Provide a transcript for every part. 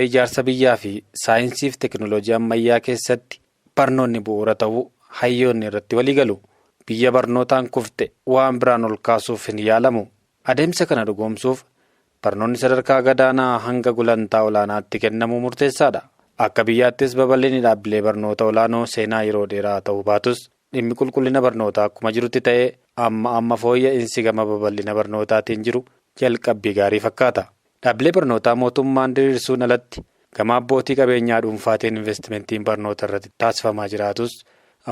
Ijaarsa biyyaa fi saayinsii fi teekinooloojii ammayyaa keessatti barnoonni bu'uura ta'uu hayyoonni irratti walii galu. Biyya barnootaan kufte waan biraan ol kaasuuf hin yaalamu. Adeemsa kana dhugoomsuuf barnoonni sadarkaa gadaanaa hanga gulantaa olaanaatti kennamuu murteessaadha. Akka biyyaattis babal'inni dhaabbilee barnoota olaanoo seenaa yeroo dheeraa ta'uu baatus, dhimmi qulqullina barnootaa akkuma jirutti ta'ee, amma amma fooyya'insi gama babal'ina barnootaatiin jiru jalqabbii gaarii fakkaata. Dhaabbilee barnootaa mootummaan diriirsuun alatti gama abbootii qabeenyaa dhuunfaatiin investimentiin barnoota irratti taasifamaa jiraatus,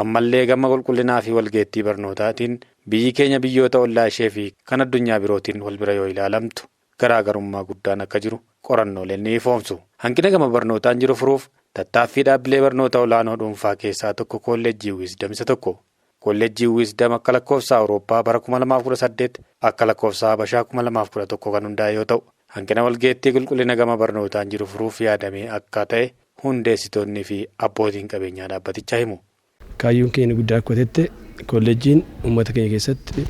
ammallee gama qulqullinaa fi walgeettii barnootaatiin biyyi keenya biyyoota ollaa ishee fi kan addunyaa birootiin wal bira yoo ilaalamtu garaagarummaa guddaan akka jiru qorannooleen ni ifoomsu. Hanqina gama barnootaan jiru furuuf tattaaffii dhaabbilee barnoota olaanoo dhuunfaa keessaa tokko Kolleejjii Wisdom isa tokko. Kolleejjii Wisdom akka lakkoofsa Awurooppaa bara 2018, akka lakkoofsa Habashaa 2011 kan hundaa'e yoo ta'u, hanqina walgeettii qulqullina gama barnootaan jiru furuuf yaadamee akka ta'e hundeessitoonnii fi abbootiin qabeenyaa dhaabbatichaa himu. Kaayyoon keenya guddaa akka ta'etti, kolleejjiin uummata keenya keessatti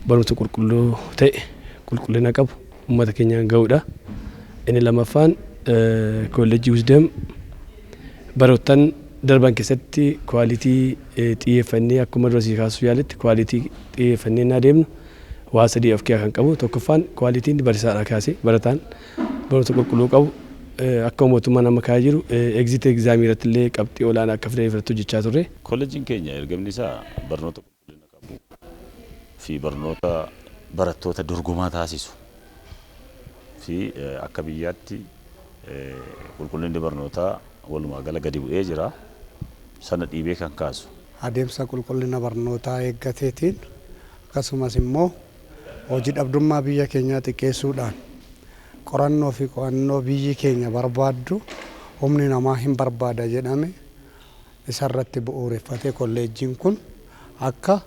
barumsa qulqulluu ta'e, qulqullina qabu uummata keenyaan ga'uudha. Inni lammaffaan, Kolleejjii Wisdom baroottan darban keessatti quality xiyyeeffannee, akkuma dura sii kaasuu yaaletti, quality xiyyeeffannee inni adeemnu waa sadii of keessaa kan qabu. Tokkoffaan, qualityn barsiisaadhaa kaasee barataan barumsa qulqulluu qabu akka mootummaan amma kaa'ee jiru exit examii irratti illee qabxii olaanaa akka fidan irratti hojjechaa turre. Kolleejjiin keenya ergamni isaa barnoota qulqullina qabu fi barnoota barattoota dorgomaa taasisu fi akka biyyaatti qulqullinni barnootaa walumaa gala gadi bu'ee jira. Sana dhiibee kan kaasu. Adeemsa qulqullina barnootaa eeggateetiin, akkasumas immoo hojii dhabdummaa biyya keenyaa xiqqeessuudhaan, qorannoo fi qo'annoo biyyi keenya barbaaddu, humni namaa hin barbaada jedhame isarratti bu'uureffatee, kolleejjiin kun akka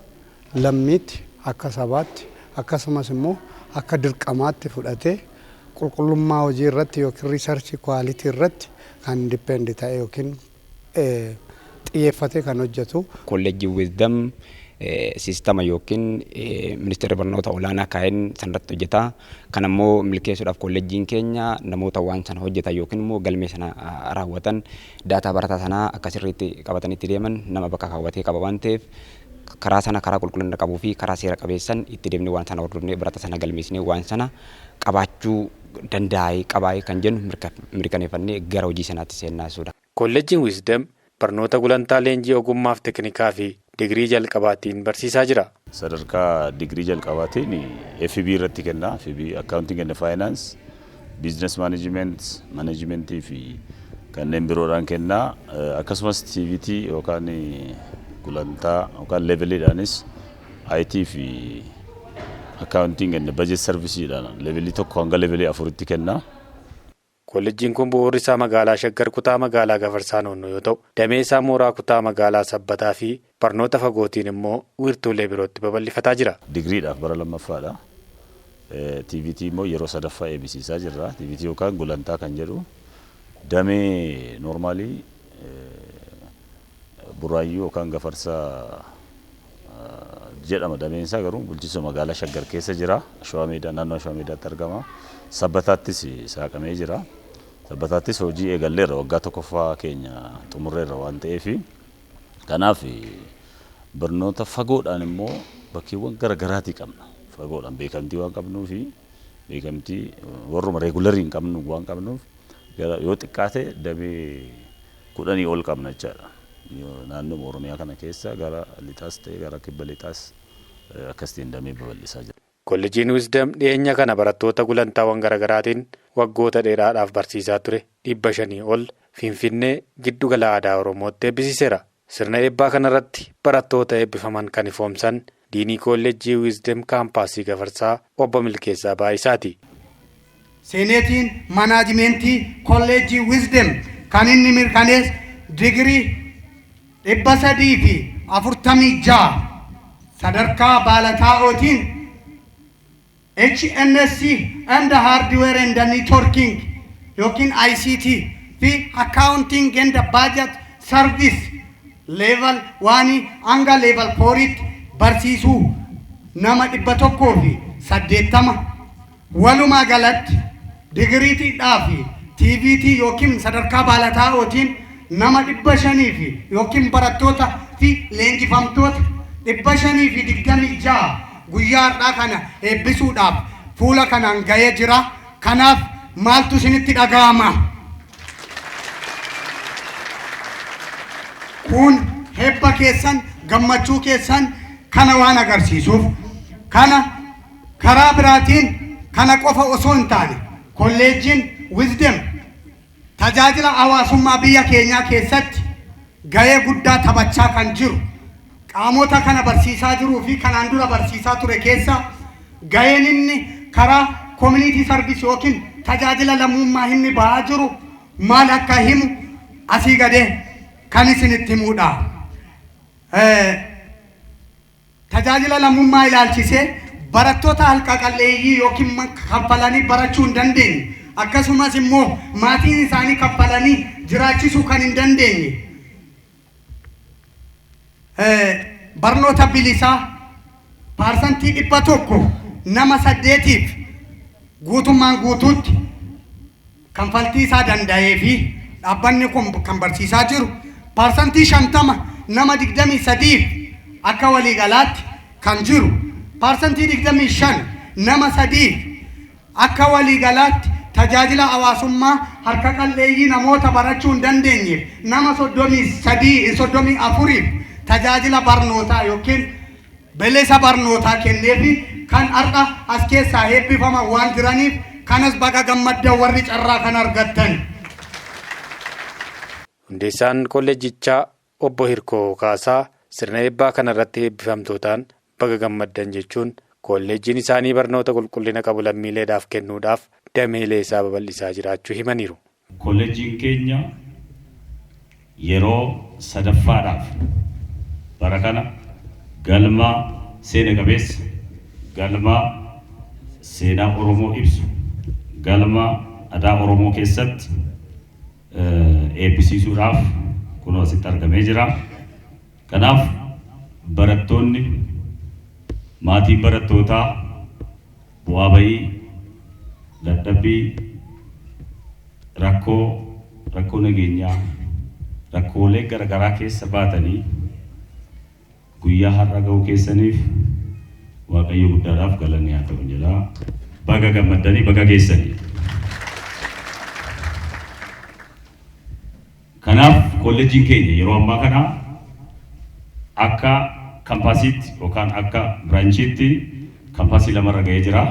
lammiitti, akka sabaatti, akkasumas immoo akka dirqamaatti fudhatee qulqullummaa hojii irratti yookiin research quality irratti kan depend ta'e yookiin xiyyeeffatee kan hojjetu. Kolleejjii Wisdom siistama yookiin ministeerri barnoota olaanaa kaa'een sanarratti hojjeta. Kan ammoo milkeessuudhaaf kolleejjiin keenya namoota waan sana hojjetan yookiin immoo galmee sana raawwatan, data barataa sanaa akka sirriitti qabatanii itti deeman nama bakka kaawwatee qaba waan ta'eef, karaa sana karaa qulqullina qabuu fi karaa seera qabeessan itti deemnee, waan sana hordofnee, barataa sana galmeessinee, waan sana qabaachuu danda'ee qabaa'ee kan jennu mirkaneeffannee gara hojii sanaatti seennaa jechuudha. Kolleejjiin Wisdom barnoota gulantaa leenjii ogummaaf teeknikaa fi digirii jalqabaatiin barsiisaa jira. Sadarkaa digirii jalqabaatiin FB irratti kenna. FB, Accounting and Finance, Business Management, Managementii fi kanneen biroodhaan kenna. Akkasumas TVET yookaan gulantaa yookaan leveliidhaanis IT fi Accounting and Budget Serviceedhaan levelii 1 hanga levelii 4tti kenna. Kolleejjiin kun bu'uurri isaa magaalaa Shaggar, kutaa magaalaa Gafarsaa Noonnoo yoo ta'u, damee isaa mooraa kutaa magaalaa Sabbataa fi barnoota fagootiin immoo wiirtuulee birootti babal'ifataa jira. Digiriidhaaf bara lammaffaadha. TVET immoo yeroo sadaffaa eebbisiisaa jirra. TVET yookaan gulantaa kan jedhu damee normalii Buraayyuu yookaan Gafarsaa jedhama, dameen isaa garuu bulchiinsa magaalaa Shaggar keessa jira. Shawaa Meedaa, naannoo Shawaa Meedaatti argama. Sabbataattis saaqamee jira. Sabbataattis hojii eegalleerra, waggaa tokkoffaa keenya xumurreerra waan ta'eef. Kanaaf barnoota fagoodhaan immoo bakkeewwan garaagaraatii qabna. Fagoodhaan beekamtii waan qabnuufi, beekamtii warruma regularii hin qabnu waan qabnuuf, yoo xiqqaate damee 10 ol qabna jechaadha. Naannoo Oromiyaa kana keessa gara lixaas ta'e gara kibba lixaas akkasitiin damee babal'isaa jira. Kolleejiin Wisdom dhiyeenya kana barattoota gulantaawwan garaagaraatiin waggoota dheeraadhaaf barsiisaa ture 500 ol Finfinnee, Giddugala Aadaa Oromootti eebbisiiseera. Sirna eebbaa kanarratti barattoota eebbifaman kan ifoomsan diinii Kolleejjii Wisdom kaampaasii Gafarsaa, obbo Milkeessaa Baayisaati. Seeneetiin manaajimentii Kolleejjii Wisdom kan inni mirkaneesse digirii 346 sadarkaa baalataa'ootiin HNSC and Hardware and Networking yookiin ICT fi Accounting and Budget Service level 1 hanga level 4tti barsiisuu nama 180, walumaa galatti digiriitiidhaa fi TVT yookiin sadarkaa baalataa'ootiin nama 500 fi yookiin barattoota fi leenjifamtoota 526 guyyaa har'aa kana eebbisuudhaaf fuula kanaan ga'ee jira. Kanaaf maaltu isinitti dhaga'ama? Kun hebba keessan, gammachuu keessan kana waan agarsiisuuf, kana karaa biraatiin kana qofa osoo hin taane kolleejjiin Wisdom tajaajila hawaasummaa biyya keenyaa keessatti ga'ee guddaa taphachaa kan jiru, qaamota kana barsiisaa jiruu fi kanaan dura barsiisaa ture keessa ga'een inni karaa community service yookiin tajaajila lammummaa inni bahaa jiru maal akka himu asii gadee kan isinitti himuudha. Tajaajila lammummaa ilaalchisee barattoota harka qalleeyyii yookiin kaffalanii barachuu hin dandeenye, akkasumas immoo maatiin isaanii kaffalanii jiraachisuu kan hin dandeenye, barnoota bilisaa 100% nama 8f guutummaan guutuutti kanfaltii isaa danda'ee fi dhaabbanni kun kan barsiisaa jiru, 50% nama 23f akka waliigalaatti kan jiru, 25% nama 3f akka waliigalaatti tajaajila hawaasummaa harka qalleeyyii namoota barachuu hin dandeenyeef nama 33, 34f tajaajila barnootaa yookiin bilisa barnootaa kenneefi kan har'a as keessaa eebbifaman waan jiraniif, kanas baga gammaddan warri carraa kan argattan. Hundeessaan kolleejjichaa obbo Hirkoo Kaasaa sirna eebbaa kanarratti eebbifamtootaan baga gammaddan jechuun kolleejjiin isaanii barnoota qulqullina qabu lammiileedhaaf kennuudhaaf dameelee isaa babal'isaa jiraachuu himaniiru. Kolleejjiin keenya yeroo sadaffaadhaaf bara kana galma seena qabeessa, galma seenaa Oromoo ibsu, galma aadaa Oromoo keessatti eebbisiisuudhaaf kunoo asitti argamee jira. Kanaaf barattoonni, maatiin barattootaa bu'aa bayii, dadhabbii, rakkoo nageenyaa, rakkoolee garaagaraa keessa baatanii guyyaa har'a ga'uu keessaniif Waaqayyo guddaadhaaf galanni haa ta'u jedha. Baga gammaddanii, baga geessanii. Kanaaf kolleejjiin keenya yeroo ammaa kana akka kampaasiitti yookaan akka biraanchiitti kampaasii lamarra ga'ee jira.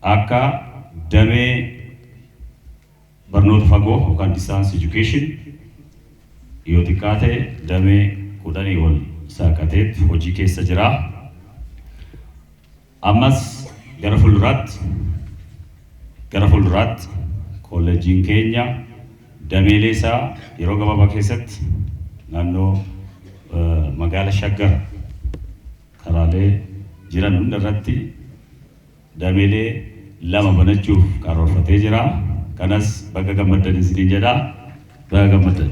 Akka damee barnoota fagoo yookaan distance education yoo xiqqaate damee 10 ol saaqateetti hojii keessa jira. Ammas gara fuulduraatti kolleejjiin keenya dameelee isaa yeroo gabaabaa keessatti naannoo magaala Shaggar karaalee jiran hunda irratti dameelee lama banachuuf karoorfatee jira. Kanas baga gammaddan isiniin jedha. Baga gammaddan.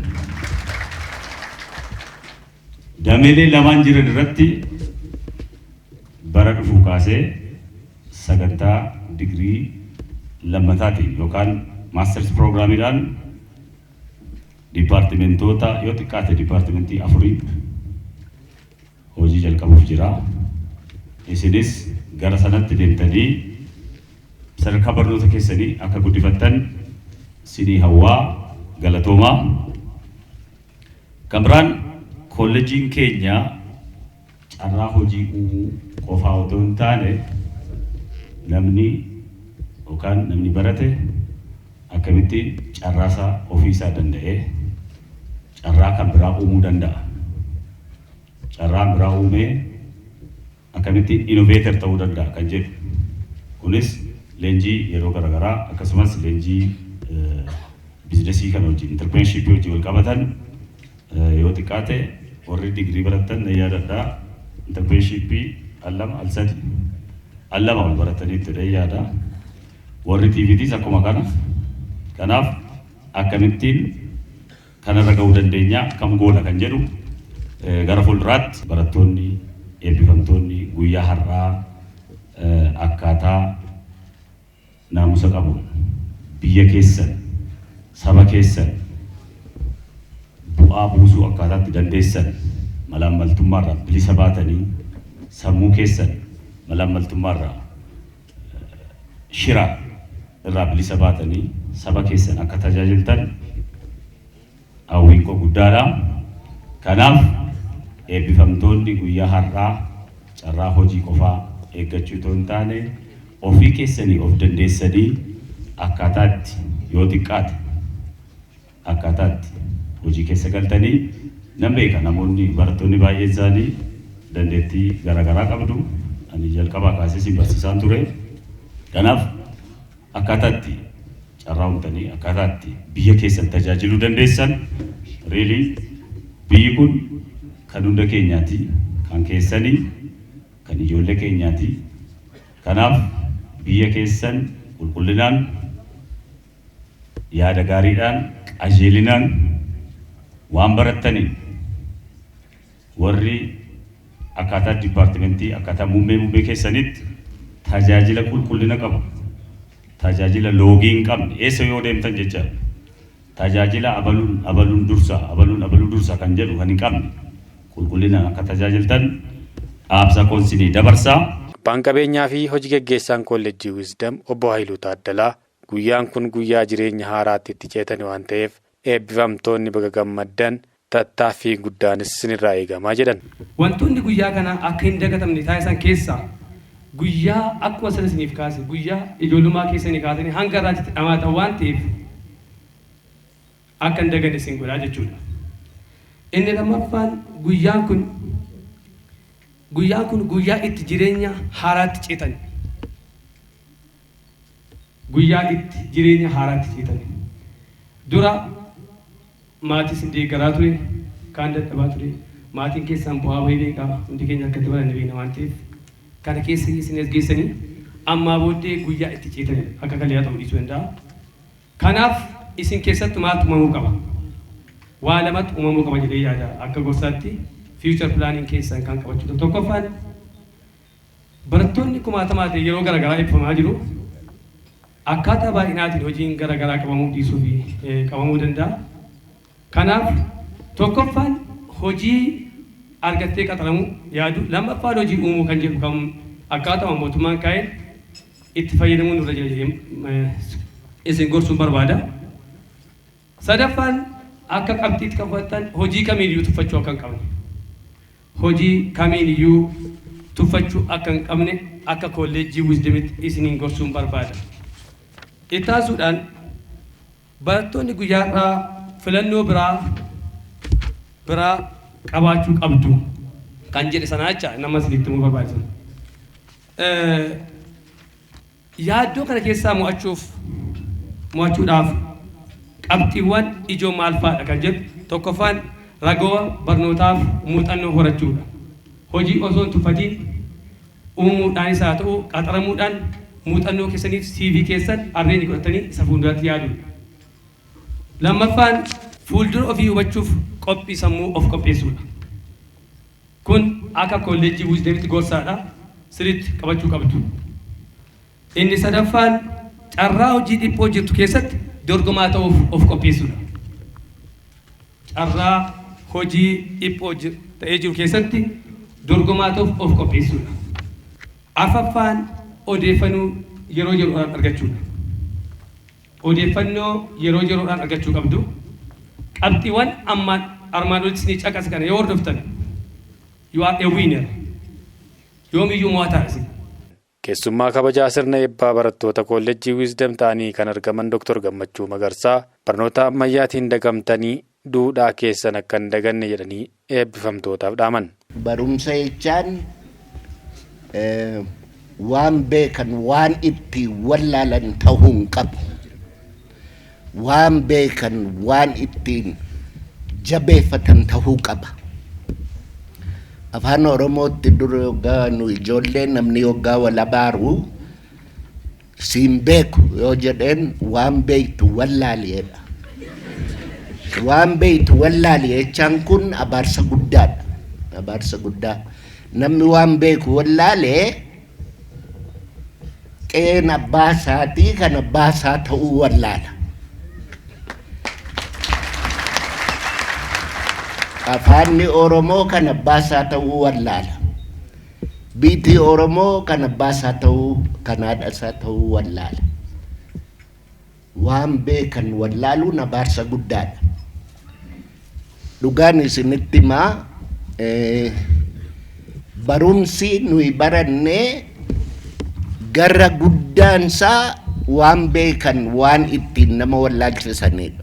Dameelee lamaan jiran irratti bara dhufuu kaasee sagantaa digirii lammataatiin yookaan masters piroogiraamiidhaan dipaartimentoota yoo xiqqaate dipaartimentii afurii hojii jalqabuuf jira. Isinis gara sanatti deemtanii sadarkaa barnoota keessanii akka guddifattan sinii hawwaa, galatoomaa. Kan biraan kolleejiin keenya carraa hojii uumuu qofaa otoo hin taane, namni yookaan namni barate akkamittiin carraasaa ofiisaa danda'ee carraa kan biraa uumuu danda'a. Carraa biraa uumee akkamittiin innovator ta'uu danda'a kan jedhu. Kunis leenjii yeroo garaagaraa akkasumas leenjii bizinesii kana wajjin, entrepreneurship wajjin wal qabatan, yoo xiqqaate warri digirii barattan na yaadadhaa, entrepreneurship al lama, al sadi, al lama ol baratanii itti yaada. Warri TVTs akkuma kana. Kanaaf akkamittiin kanarra ga'uu dandeenya, kam goona kan jedhu gara fuulduraatti barattoonni eebbifamtoonni guyyaa har'aa akkaataa naamusa qabuun Biyya keessan, saba keessan bu'aa buusuu akkaataatti dandeessan, malaammaltummaarraa bilisa baatanii, sammuu keessan malaammaltummaarraa, shira irraa bilisa baatanii saba keessan akka tajaajiltan hawwiin koo guddaadha. Kanaaf eebbifamtoonni guyyaa har'aa carraa hojii qofaa eeggachuu otoo hin taane, ofii keessanii of dandeessanii akkaataatti yoo xiqqaate akkaataatti hojii keessa galtanii. Nan beeka, namoonni barattoonni baay'een isaanii dandeettii garaagaraa qabdu. Ani jalqabaa kaasee isin barsiisaan ture. Kanaaf akkaataatti carraa uumtanii akkaataatti biyya keessan tajaajiluu dandeessan, really biyyi kun kan hunda keenyaati, kan keessanii, kan ijoollee keenyaati. Kanaaf biyya keessan qulqullinaan, yaada gaariidhaan, qajeelinaan, waan barattaniin, warri akkaataa dipaartimentii, akkaataa muummee keessanitti tajaajila qulqullina qabu, tajaajila loogii hin qabne, eessa yoo deemtan jecha tajaajila abaluun abaluun dursa, abaluun abaluu dursa kan jedhu kan hin qabne, qulqullinaan akka tajaajiltan dhaamsa koonsinii dabarsaa. Abbaan qabeenyaa fi hojii geggeessaan Kolleejjii Wisdom Obbo Haayiluu Taaddalaa guyyaan kun guyyaa jireenya haaraatti itti ceetan waan ta'eef, eebbifamtoonni baga gammaddan, tattaaffii guddaanis isinirraa eegamaa jedhan. Wantoonni guyyaa kana akka hin dagatamne taasisan keessaa, guyyaa akkuma sana isiniif kaase, guyyaa ijoollummaa keessanii kaasanii hanga irraatti dhamaatan waan ta'eef, akka hin daganne isin godhaa jechuudha. Inni lammaffaan, guyyaan kun guyyaa itti jireenya haaraatti ceetan. Guyyaa itti jireenya haaraatti ceetan. Dura maatii isin deeggaraa ture, kaan dadhabaa ture, maatiin keessan bu'aa bahii beekaa, hundi keenya akka itti baranne beekna waan ta'eef, kana keessa isin as geessanii ammaa booddee guyyaa itti ceetan akka kaleeyaa ta'uu dhiisuu danda'a. Kanaaf isin keessatti maaltu uumamuu qaba? Waa lamatu uumamuu qaba jedhee yaada. Akka gorsaatti future planning keessan kan qabachuu, tokkoffaan, barattoonni kumaatamaa ta'e yeroo garaagaraa eebbifamaa jiru. Akkaataa baay'inaatiin hojiin garaagaraa qabamuu dhiisuu fi qabamuu danda'a. Kanaaf tokkoffaan hojii argattee qaxaramuu yaadu, lammaffaan hojii uumuu kan jedhu kan akkaatuma mootummaan kaa'een itti fayyadamuun nurra jira jedhee isin gorsuun barbaada. Sadaffaan, akka qabxiitti kan fudhattan, hojii kamiiniyyuu tuffachuu akka hin qabne. Hojii kamiiniyyuu tuffachuu akka hin qabne akka Kolleejjii Wisdomitti isiniin gorsuun barbaada. Itti aansuudhaan barattoonni guyyaa har'aa filannoo biraa qabaachuu qabdu kan jedhe sanaa jecha nama isinitti himuu barbaachisan. Yaaddoo kana keessaa mo'achuudhaaf qabxiiwwan ijoo maal fa'aadha kan jedhu, tokkoffaan ragoo barnootaaf muuxannoo horachuudha. Hojii osoo hin tuffatiin uumuudhaanis haa ta'u qaxaramuudhaan muuxannoo keessaniif CV keessan arreenji godhatanii isa fuulduratti yaaduudha. Lammaffaan, fuuldura ofii hubachuuf qophii sammuu of qopheessuudha. Kun akka Kolleejjii Wisdomitti gorsaadha. Sirriitti qabachuu qabdu. Inni sadaffaan, carraa hojii dhiphoo jirtu keessatti dorgomaa ta'uuf of qopheessuudha. Carraa hojii dhiphoo ta'ee jiru keessatti dorgomaa ta'uuf of qopheessuudha. Arfaffaan, odeeffannoo yeroo yeroodhaan argachuudha. Odeeffannoo yeroo yeroodhaan argachuu qabdu. Qabxiiwwan ammaan armaan olitti isinii caqase kana yoo hordoftan, you are a winner. Yoomiyyuu mo'ataa isin. Keessummaa kabajaa sirna eebbaa barattoota Kolleejjii Wisdom ta'anii kan argaman Dr. Gammachuu Magarsaa barnoota ammayyaatiin dagamtanii duudhaa keessan akka hin daganne jedhanii eebbifamtootaaf dhaaman. Barumsa jechaan waan beekan waan ittiin wallaalan ta'uu hin qabu. Waan beekan waan ittiin jabeeffatan ta'uu qaba. Afaan Oromootti dur yoggaa nu ijoollee namni yoggaa wal abaaru, siin beeku yoo jedheen, waan beektu wallaaliidha. Waan beektu wallaali jechaan kun abaarsa guddaadha. Abaarsa guddaa. Namni waan beeku wallaalee qeeqama. Qe'een abbaa isaatii kan abbaa isaa ta'uu wallaala. Afaanni Oromoo kan abbaa isaa ta'uu wallaala. Biyyi Oromoo kan abbaa isaa ta'uu kan haadha isaa ta'uu wallaala. Waan beekan wallaaluun abaarsa guddaadha. Dhugaan isinitti himaa, barumsi nuyi barannee gara guddaansaa waan beekan waan ittiin nama wallaalchisanidha.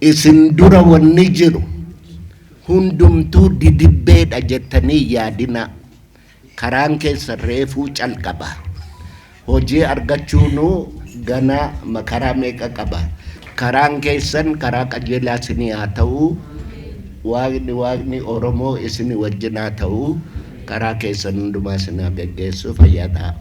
Isin dura wanni jiru hundumtuu didibbeedha jettanii yaadina. Karaan keessan reefuu calqaba. Hojii argachuunuu gana makaraa meeqa qaba. Karaan keessan karaa qajeelaa isinii haa ta'u. Waaqni waaqni Oromoo isinii wajjin haa ta'u. Karaa keessan hundumaa isin haa geggeessu, fayyaa ta'a.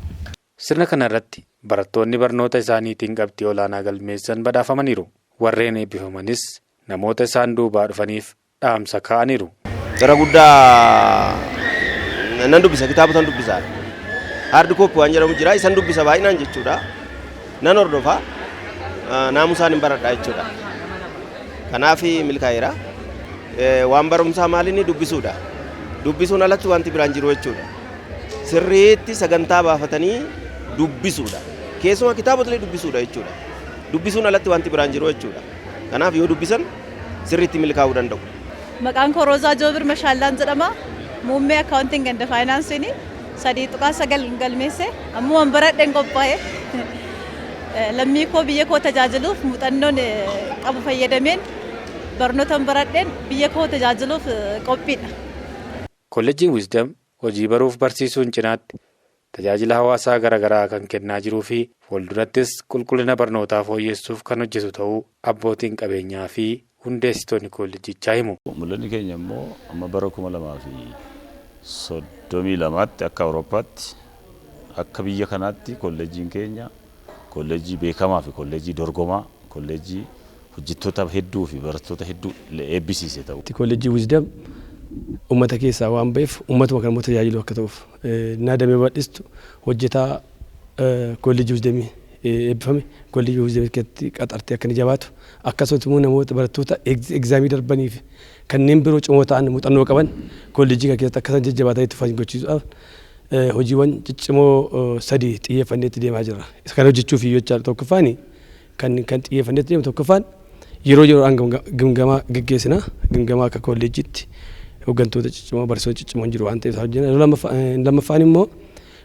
Sirna kana irratti barattoonni barnoota isaaniitiin qabxii olaanaa galmeessan badhaafamaniiru. Warreen eebbifamanis namoota isaan duubaa dhufaniif dhaamsa kaa'aniiru. Gara guddaa nan dubbisa, kitaabota nan dubbisa. Hard copy waan jedhamu jira, isan dubbisa baay'inaan jechuudha. Nan hordofa, naamusaan hin baradha jechuudha. Kanaaf milkaa'eera. Waan barumsaa maalinni dubbisuudha. Dubbisuun alatti wanti biraan jiru jechuudha. Sirriitti sagantaa baafatanii dubbisuudha. Keessumaa kitaabota dubbisuudha jechuudha. Dubbisuun alatti wanti biraan jiru jechuudha. Kanaaf yoo dubbisan sirriitti milkaa'uu danda'u. Maqaan koo Roozaa Joobir Mashaallaan jedhama. Muummee Accounting and Finance 3.9 galmeesse. Ammoo waan baradheen qophaa'e. Lammii koo, biyya koo tajaajiluuf muuxannoon qabu fayyadameen, barnootaan baradheen biyya koo tajaajiluuf qophiidha. Kolleejjiin Wisdom hojii baruuf barsiisuun cinaatti tajaajila hawaasaa garaa garaa kan kennaa jiruu fi fuuldurattis qulqullina barnootaa fooyyessuuf kan hojjetu ta'uu abbootiin qabeenyaa fi hundeessitoonni kolleejjichaa himu. Mul'anni keenya immoo amma bara 2032tti akka Awurooppaatti, akka biyya kanaatti kolleejjiin keenya kolleejjii beekamaa fi kolleejjii dorgomaa, kolleejjii hojjettoota hedduu fi barattoota hedduu eebbisiise ta'u. Kolleejjii Wisdom uummata keessaa waan ba'eef, uummatuma kan immoo tajaajilu akka ta'uuf naa damee bal'istu, hojjetaa kolleejjii Wisdomii eebbifame kolleejjii Wisdomii keessatti qaxartee akka inni jabaatu, akkasumas immoo namoota barattoota examii darbanii fi kanneen biroo cimoo ta'an, muuxannoo qaban kolleejjii kana keessatti akka isaan jajjabaatanii itti fufan gochuudhaaf hojiiwwan ciccimoo sadii xiyyeeffannee itti deemaa jirra. Isa kana hojjechuuf iyyuu jechaadha. Tokkoffaan kan xiyyeeffannee itti deemu, tokkoffaan yeroo yeroodhaan gimgamaa geggeessina. Gimgamaa akka kolleejjiitti hooggantoota ciccimoo, barsiisota ciccimoon jiru waan ta'eef hojjenna. Lammaffaan immoo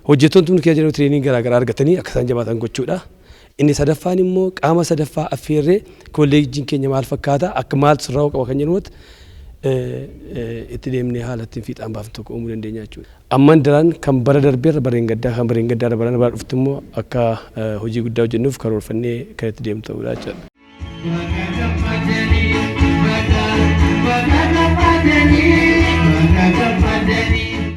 hojjettoonni tun keessa jiran training garaa garaa argatanii akka isaan jabaatan gochuudha. Inni sadaffaan immoo qaama sadaffaa affeerree kolleejjiin keenya maal fakkaata, akka maal sirraa'uu qaba kan jedhu itti deemnee haala ittiin fiixaan baafnu tokko uumuu dandeenya jechuudha. Amman daran kan bara darbeerra bareen gaddaa, kan bareen gaddaa bara bara dhuftu immoo akka hojii guddaa hojjennuuf karoorfannee kan itti deemnu ta'uudha jechuudha.